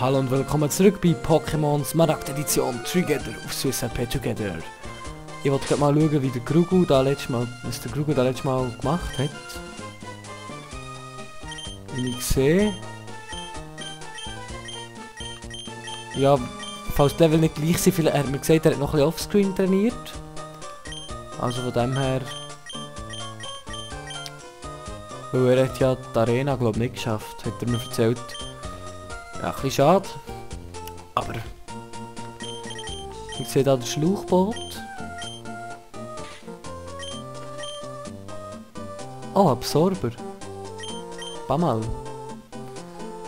Hallo und willkommen zurück bei Pokémon Smaragd Edition Together auf Swiss LP Together. Ich wollte gerade mal schauen, wie der Grugu da letztes Mal gemacht hat. Wie ich sehe. Ja, falls die Level nicht gleich sind, er hat mir gesagt, er hat noch ein bisschen offscreen trainiert. Also von dem her. Weil er hat ja die Arena, glaube ich, nicht geschafft, hat er mir erzählt. Ja, ein bisschen schade. Aber ich sehe da das Schlauchboot. Oh, Absorber. Mal.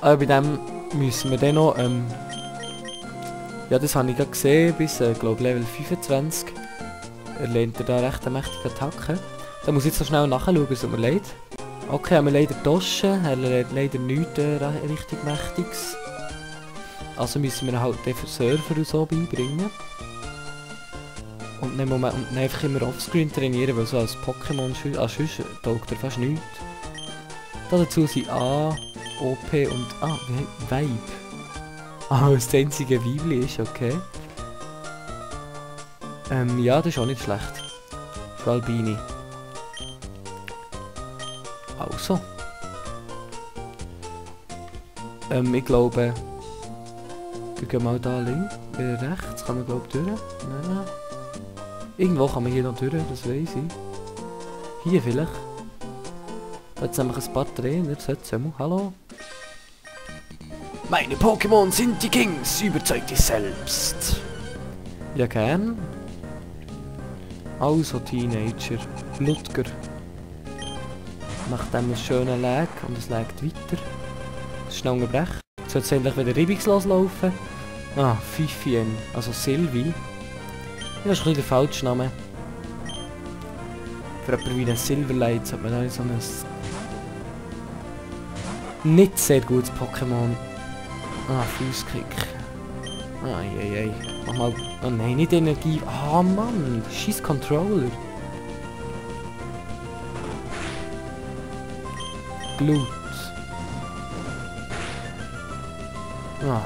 Aber bei dem müssen wir dann noch, ja, das habe ich gerade gesehen, bis, glaube Level 25 erlernt er da recht eine mächtige Attacke. Da muss ich jetzt noch schnell nachschauen, es tut mir leid. Okay, haben wir leider Taschen, er lernt leider nichts richtig Mächtiges. Also müssen wir halt den Server und so beibringen. Und dann einfach immer offscreen trainieren, weil so als Pokémon sonst taugt er fast nichts. Dazu sind A, OP und Vibe. Ah, das einzige Weibli ist, okay. Ja, das ist auch nicht schlecht. Für Albini. Also. Ich glaube... Wir gehen mal da links, rechts, kann man glaube ich durch. Nein. Irgendwo kann man hier noch durch, das weiß ich. Hier vielleicht. Jetzt haben wir ein paar Trainer, hallo. Meine Pokémon sind die Kings, überzeug dich selbst. Ja, gern. Also Teenager, Ludger. Macht einem einen schönen Lag und es lagt weiter. Das ist schnell unterbrechen. Sollte es endlich wieder reibungslos laufen. Ah, Fifien, also Sylvie. Das ist ein bisschen der falsche Name. Für jemanden wie ein Silverlight hat man da so ein nicht sehr gutes Pokémon. Ah, Fußkick. Eieiei. Mach mal. Oh nein, nicht Energie. Ah, Mann. Scheiß Controller. Glut. Ah.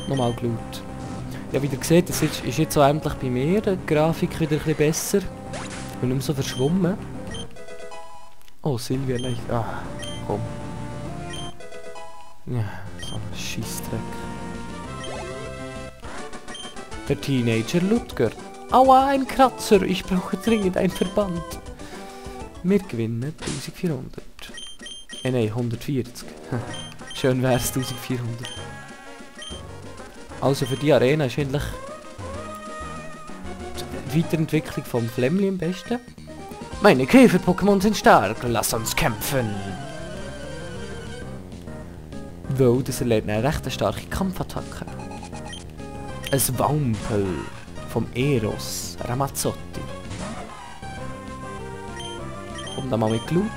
Nochmal Glut. Ja, wie ihr seht, das ist jetzt so endlich bei mir die Grafik wieder ein bisschen besser. Und nicht mehr so verschwommen. Oh, Silvia leicht. Ah, komm. Ja, so ein Scheissdreck. Der Teenager Ludger. Aua, ein Kratzer. Ich brauche dringend einen Verband. Wir gewinnen 1400. Nein, 140. Schön wär's 1400. Also für die Arena ist eigentlich die Weiterentwicklung vom Flämmli am besten. Meine Käfer-Pokémon sind stark, lass uns kämpfen! Weil das erlebt eine recht starke Kampfattacke. Ein Wampel vom Eros Ramazzotti. Kommt dann mal mit Glut.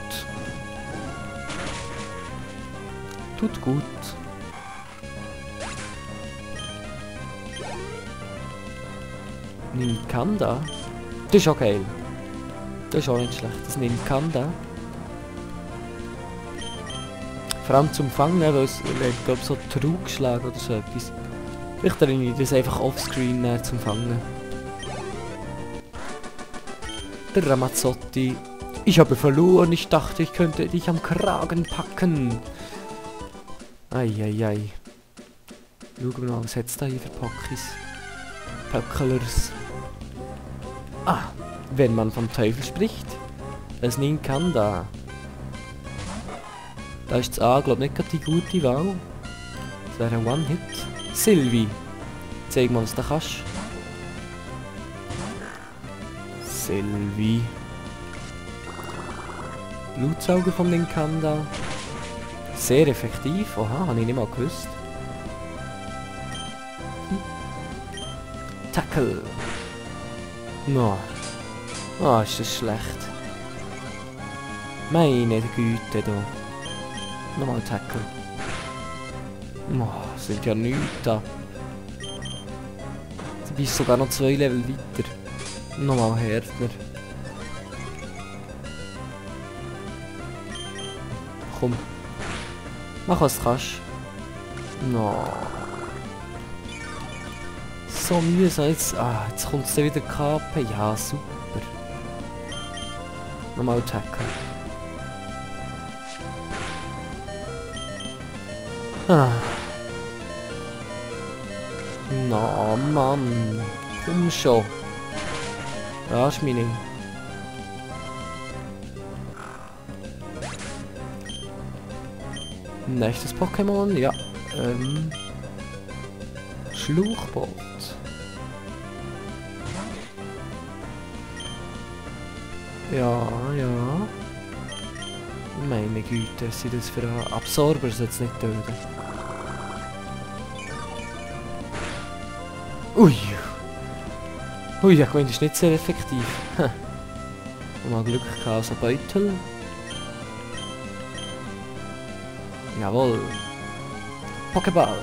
Tut gut. Ninkanda? Das ist auch geil. Das ist auch nicht schlecht. Das Ninkanda. Vor allem zum Fangen, weil es glaube so Trugschlag oder so etwas. Vielleicht erinnere ich das einfach offscreen zum Fangen. Der Ramazzotti. Ich habe verloren, ich dachte, ich könnte dich am Kragen packen. Eieiei. Schauen wir mal, was hat es da hier für Pokis? Pöcklers. Ah, wenn man vom Teufel spricht. Es Ninkanda. Da ist das A, glaube ich, nicht gerade die gute Wahl. Das wäre ein One-Hit. Sylvie. Zeig mal, was du kannst. Sylvie. Blutsauger vom Ninkanda. Sehr effektiv. Oha, habe ich nicht mal gewusst. Tackle. No. Ah, ist das schlecht. Meine Güte, da. Nochmal Tackle. Oh, sind ja nichts da. Du bist sogar noch 2 Level weiter. Nochmal härter. komm. Mach was du kannst. No. So mühsam jetzt. Ah, jetzt kommt es wieder KP. Ja, super. Nochmal attacken. Ah. Na, Mann. Komm schon. Ja, ist meine. Nächstes Pokémon, ja. Schluchboot. Ja, ja. Meine Güte, was sind das für ein Absorber, soll es nicht töten. Ui. Ui, ich meine, das ist nicht sehr effektiv. Mal Glück gehabt, also Beutel. Jawohl. Pokéball.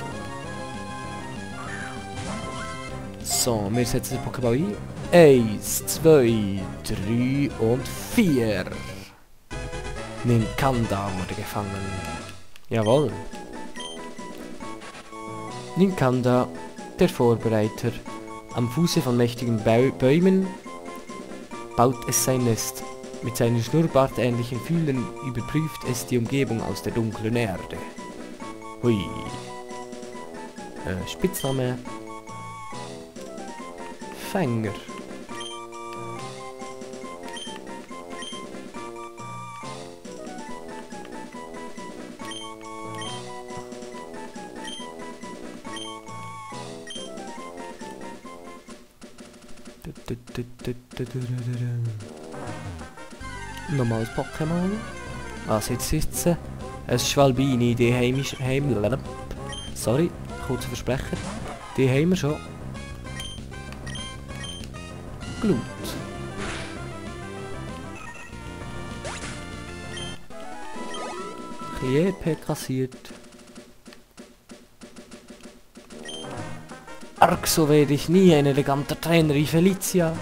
So, wir setzen den Pokéball ein. 1, 2, 3 und 4. Ninkanda wurde gefangen. Jawohl. Ninkanda, der Vorbereiter. Am Fuße von mächtigen Bäumen baut es sein Nest. Mit seinen schnurrbartähnlichen Fühlern überprüft es die Umgebung aus der dunklen Erde. Hui. Spitzname. Fänger. Normales Pokémon. Was jetzt sitzen? Ein Schwalbini, die heimisch... Sorry, kurzer Versprecher. Die haben wir schon. Glut. Ein bisschen EP kassiert. Arg, so werde ich nie ein eleganter Trainer wie Felicia.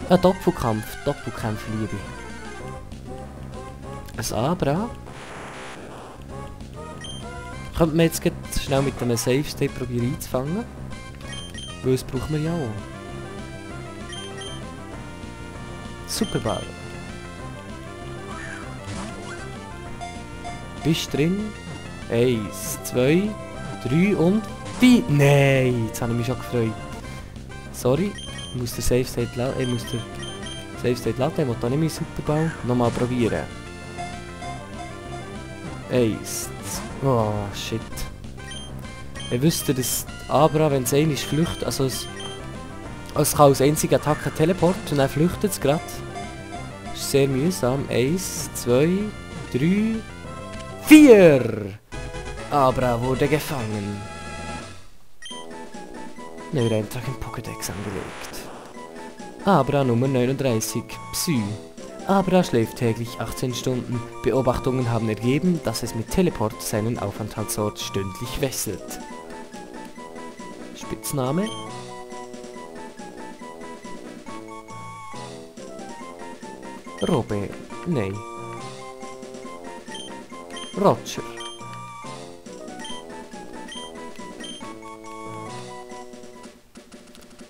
Ein Doppelkampf, Doppelkampfliebe. Ein Abra. Könnte man jetzt schnell mit einem Safe State probieren einzufangen. Weil das brauchen wir ja auch. Superball. Bist drin? 1, 2, 3 und 4. Nein, jetzt habe ich mich schon gefreut. Sorry, ich muss den Safe State laden. Ich muss den Safe State laden. Ich muss da nicht mehr Superball. Nochmal probieren. 1. Oh, shit. Ich wüsste, dass Abra, wenn es einmal flüchtet, also es kann als einzige Attacke Teleport und dann flüchtet es gerade. Ist sehr mühsam. 1, 2, 3, 4! Abra wurde gefangen. Neuer Eintrag im Pokédex angelegt. Abra Nummer 39. Psy. Abra schläft täglich 18 Stunden. Beobachtungen haben ergeben, dass es mit Teleport seinen Aufenthaltsort stündlich wechselt. Spitzname? Robbe. Nein. Roger.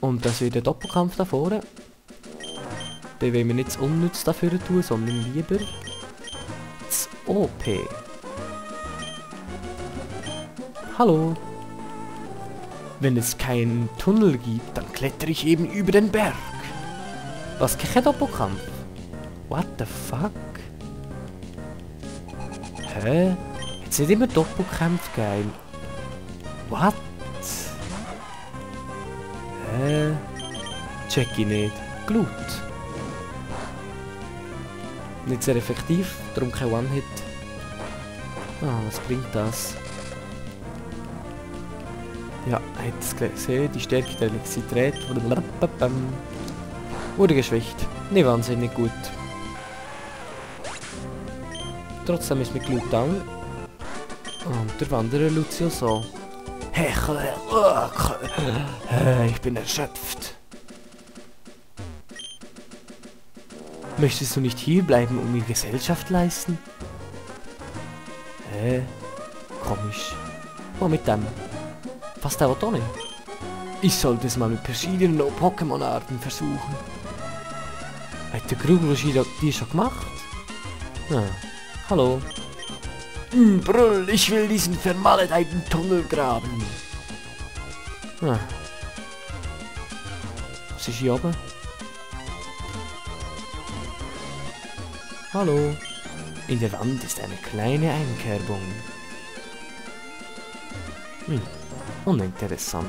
Und das wird der Doppelkampf da vorne. Den wollen wir nicht zu unnütz dafür tun, sondern lieber das OP. Hallo. Wenn es keinen Tunnel gibt, dann klettere ich eben über den Berg. Was, kein Doppelkampf? What the fuck? Hä? Jetzt nicht immer Doppelkämpfe geil. What? Hä? Check ich nicht. Glut. Nicht sehr effektiv, darum kein One-Hit. Ah, was bringt das? Ja, hat es gesehen, die Stärke der Elektrizität wurde geschwächt. Nicht wahnsinnig gut. Trotzdem ist mit Glut down. Und der Wanderer Lucio so. Ich bin erschöpft. Möchtest du nicht hier bleiben und mir Gesellschaft leisten? Komisch. Oh, mit dem. Was der auch nicht? Ich sollte es mal mit verschiedenen Pokémon-Arten versuchen. Hat der Gruglushi die schon gemacht? Ah, hallo. Brüll, ich will diesen vermaledeiten Tunnel graben. Ah. Was ist hier oben? Hallo. In der Wand ist eine kleine Einkerbung. Uninteressant.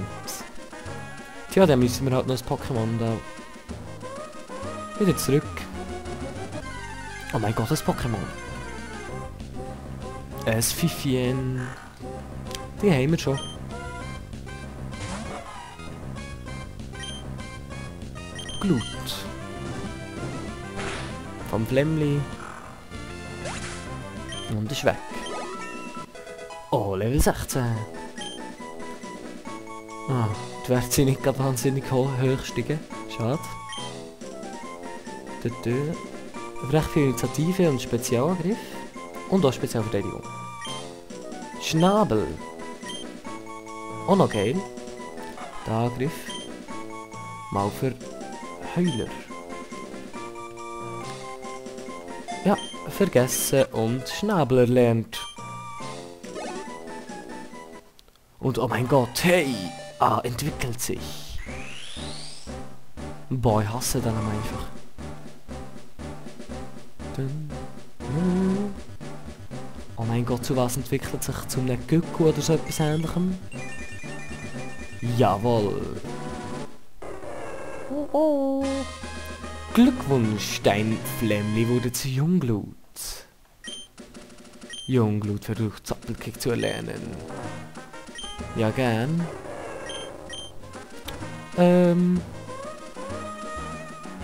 Tja, dann müssen wir halt noch das Pokémon da wieder zurück. Oh mein Gott, das Pokémon. Ein Pfiffchen. Die haben wir schon. Glut. Vom Flämmli. Und ist weg. Oh, Level 16. Ah, die Werte sind nicht gerade wahnsinnig hoch steigen. Schade. Dort recht viel Initiative und Spezialangriff. Und auch Spezialverteidigung. Schnabel. Auch noch geil. Der Angriff. Mal für Heuler. Ja, vergessen und Schnabel erlernt. Und oh mein Gott, hey! Entwickelt sich. Boah, ich hasse den einfach. Oh mein Gott, zu was entwickelt sich? Zum Gökku oder so etwas Ähnlichem? Jawohl. Oh. Glückwunsch, dein Flämmli wurde zu Jungglut. Jungglut versucht Zappelkick zu erlernen. Ja, gern.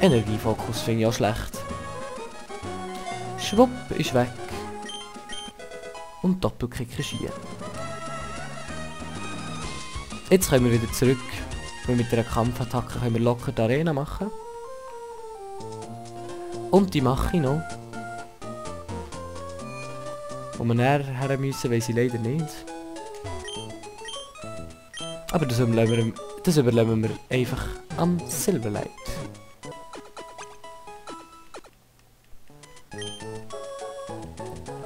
Energiefokus finde ich auch schlecht. Schwupp, ist weg. Und Doppelkick ist hier. Jetzt können wir wieder zurück. Weil mit einer Kampfattacke können wir locker die Arena machen. Und die mache ich noch. Wo wir näher her müssen, weiss ich leider nicht. Aber das überleben wir einfach am Silverlight.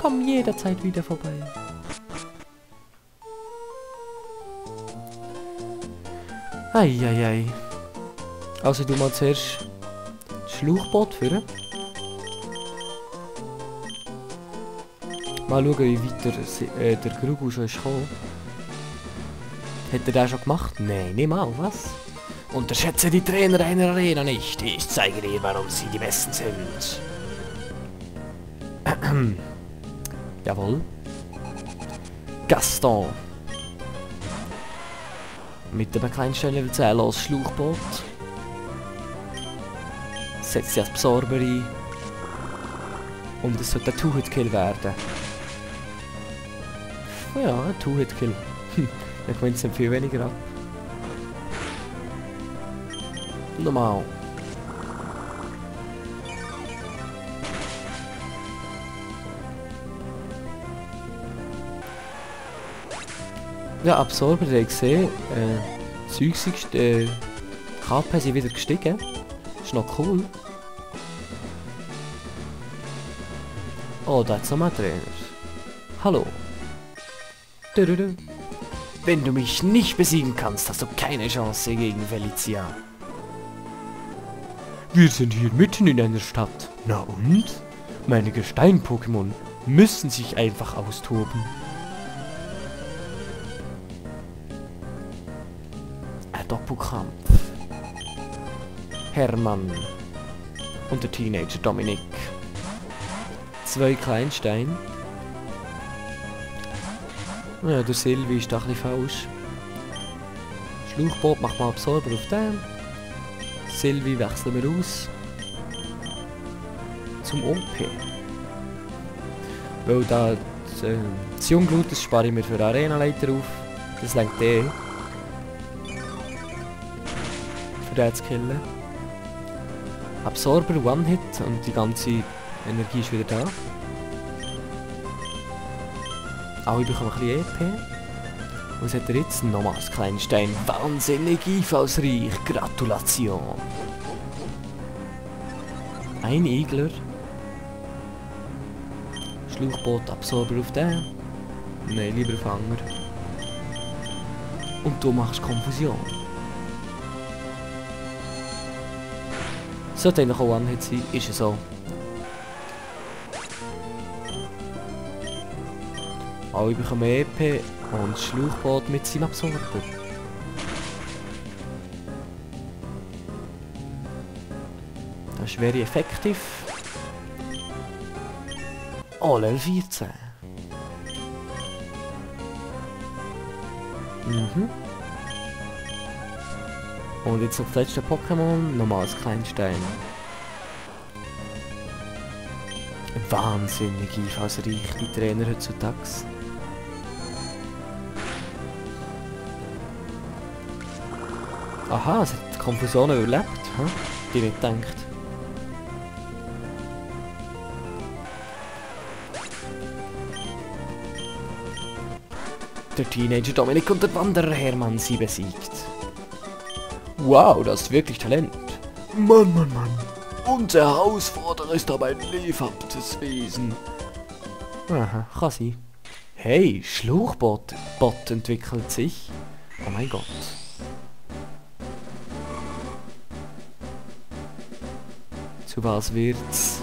Komm jederzeit wieder vorbei. Eieiei. Also du mal zuerst das Schlauchboot führen. Mal schauen, wie weit der Grugu schon ist gekommen. Hat er das schon gemacht? Nein, nicht mal, was? Unterschätze die Trainer einer Arena nicht. Ich zeige dir, warum sie die Besten sind. Jawohl. Gaston. Mit dem kleinsten Level 10 los Schlauchboot. Setzt sich als Absorber ein. Und es sollte ein Two-Hit-Kill werden. Ja, ein Two-Hit-Kill. Ich meine, es sind viel weniger ab. Normal. Ja, Absorber, ihr habt gesehen, KP sind wieder gestiegen. Ist noch cool. Oh, da ist nochmal Trainer. Hallo. Wenn du mich nicht besiegen kannst, hast du keine Chance gegen Felicia. Wir sind hier mitten in einer Stadt. Na und? Meine Gestein-Pokémon müssen sich einfach austoben. Ein Doppelkampf. Hermann und der Teenager Dominik. 2 Kleinstein. Ja, der Silvi ist da ein bisschen falsch. Schlauchboot macht mal Absorber auf den. Silvi wechseln wir aus. Zum OP. Weil da das Jungglut, das spare ich mir für Arenaleiter auf. Das lenkt eh. Für den zu killen. Absorber, One-Hit und die ganze Energie ist wieder da. Alle bekommen ein bisschen EP. Was hat er jetzt? Nochmals Kleinstein. Wahnsinnig einfallsreich. Gratulation. Ein Igler. Schlauchboot, Absorber auf den. Nein, lieber Fanger. Und du machst Konfusion. Sollte eigentlich auch One-Hit sein, ist es so. Alle bekommen EP und das Schlauchboot mit seinem Absorber. Das ist very effektiv. Oh, Level 14. Mhm. Und jetzt noch das letzte Pokémon, normales Kleinstein. Wahnsinnig einfallsreich, die Trainer heutzutage. Aha, es hat die Konfusion überlebt, hm? Die nicht gedacht. Der Teenager Dominik und der Wanderer Hermann sie besiegt. Wow, das ist wirklich Talent. Mann, Mann, Mann. Unser Herausforderer ist aber ein lebhaftes Wesen. Aha, kann sein. Hey, Schlauchboot Bot entwickelt sich. Oh mein Gott. Zu was wird's?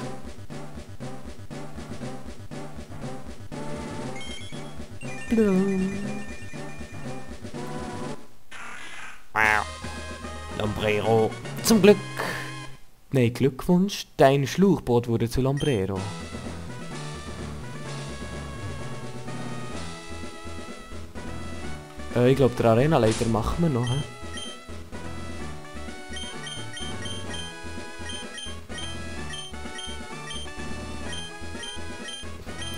Lombrero. Zum Glück. Nein, Glückwunsch. Dein Schlauchboot wurde zu Lombrero. Ich glaube, der Arena-Leiter machen wir noch. He?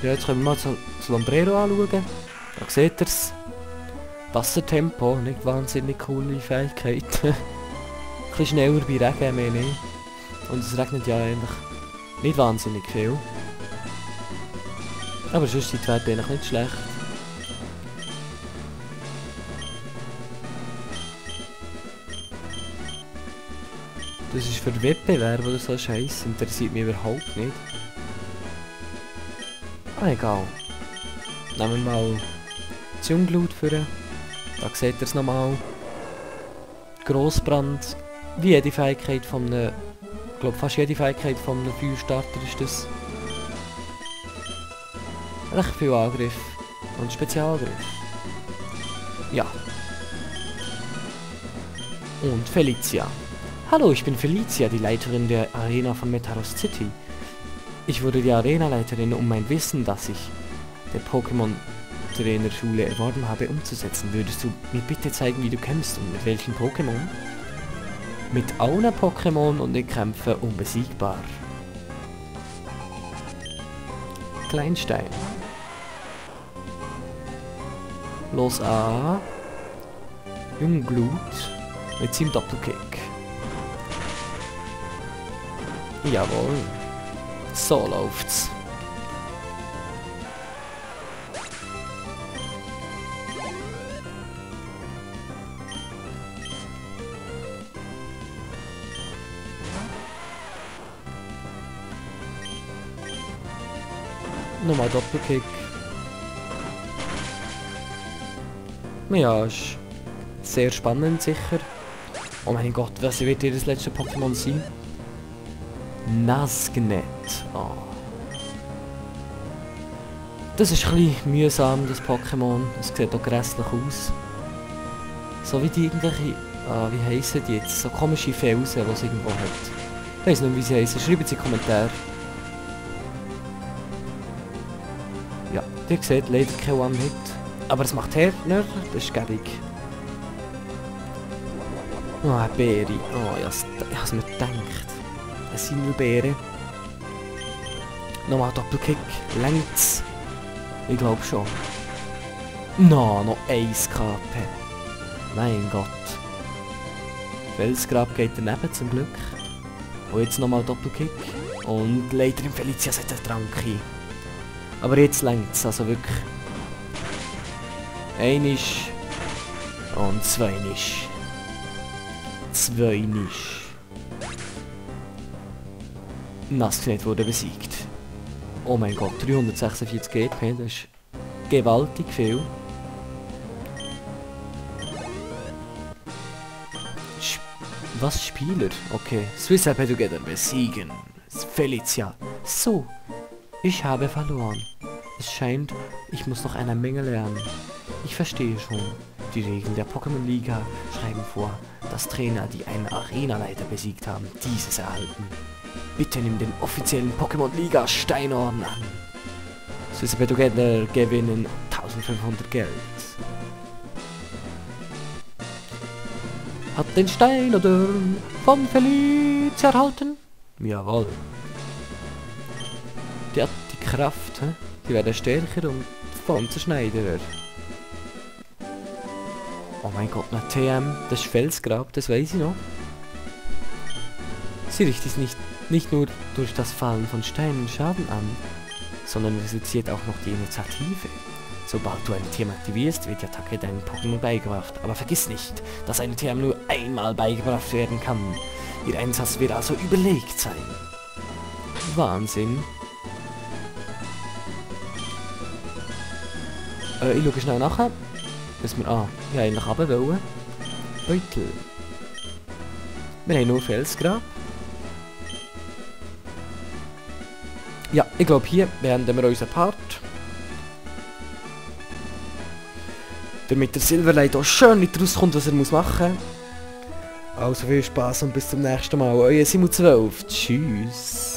Ja, jetzt können wir mal zu Lombrero anschauen. Da seht ihr es. Wassertempo, nicht wahnsinnig coole Fähigkeit. Ein bisschen schneller bei Regen, mehr nicht. Und es regnet ja eigentlich nicht wahnsinnig viel. Aber sonst sind die Werte eigentlich nicht schlecht. Das ist für Wettbewerb oder so Scheiß, interessiert mich überhaupt nicht. Ah, egal. Nehmen wir mal das Jungglut für. Da seht ihr es nochmal. Grossbrand. Wie jede Fähigkeit von einem... Ich glaube fast jede Fähigkeit von einem Feuerstarter ist das. Recht viel Angriff. Und Spezialangriff. Ja. Und Felicia. Hallo, ich bin Felicia, die Leiterin der Arena von Metaros City. Ich wurde die Arena-Leiterin, um mein Wissen, das ich der Pokémon-Trainerschule erworben habe, umzusetzen. Würdest du mir bitte zeigen, wie du kämpfst und mit welchen Pokémon? Mit allen Pokémon und ich kämpfe unbesiegbar. Kleinstein. Los A. Jungglut mit seinem Doppelkick. Jawohl. So läuft's. Nochmal Doppelkick. Ja, ist sehr spannend sicher. Oh mein Gott, was wird hier das letzte Pokémon sein? Nazgnet. Oh. Das ist ein bisschen mühsam, das Pokémon. Es sieht auch grässlich aus. So wie die irgendwelche... wie heissen die jetzt? So komische Felsen, die es irgendwo hat. Ich weiss nicht, wie sie heissen. Schreibt es in die Kommentare. Ja, ihr seht leider kein One-Hit. Aber es macht Härtner, das ist gäbig. Oh, eine Beere. Oh, ich hab's mir gedacht. Eine Sinelbeere. Nochmal Doppelkick. Längt's? Ich glaube schon. No, noch 1 KP. Mein Gott. Felsgrab geht daneben zum Glück. Und jetzt nochmal Doppelkick. Und leider im Felicia setzt er Trank ein. Aber jetzt längt's, also wirklich. Einisch. Und zweinisch. Zweinisch. Nassknet wurde besiegt. Oh mein Gott, 346 GP, das ist gewaltig viel. Was, Spieler? Okay. Swiss Happy Together besiegen. Felicia. So. Ich habe verloren. Es scheint, ich muss noch eine Menge lernen. Ich verstehe schon. Die Regeln der Pokémon-Liga schreiben vor, dass Trainer, die einen Arenaleiter besiegt haben, dieses erhalten. Bitte nimm den offiziellen Pokémon-Liga Steinorden an. Swiss Happy Together gewinnen 1500 Geld. Hat den Steinorden von Felicia erhalten? Jawohl. Die hat die Kraft, he? Die werden stärker und von zerschneiderer. Oh mein Gott, na TM, das ist Felsgrab, das weiß ich noch. Sie richtet nicht nur durch das Fallen von Steinen Schaden an, sondern reduziert auch noch die Initiative. Sobald du eine TM aktivierst, wird die Attacke deinem Pokémon beigebracht. Aber vergiss nicht, dass eine TM nur einmal beigebracht werden kann. Ihr Einsatz wird also überlegt sein. Wahnsinn. Ich schaue schnell nachher. Dass wir... ja, eigentlich runter wollen. Beutel. Wir haben nur Felsgrab. Ja, ich glaube, hier beenden wir unseren Part. Damit der Silverlight auch schön nicht rauskommt, was er machen muss. Also viel Spaß und bis zum nächsten Mal. Euer Simon12. Tschüss.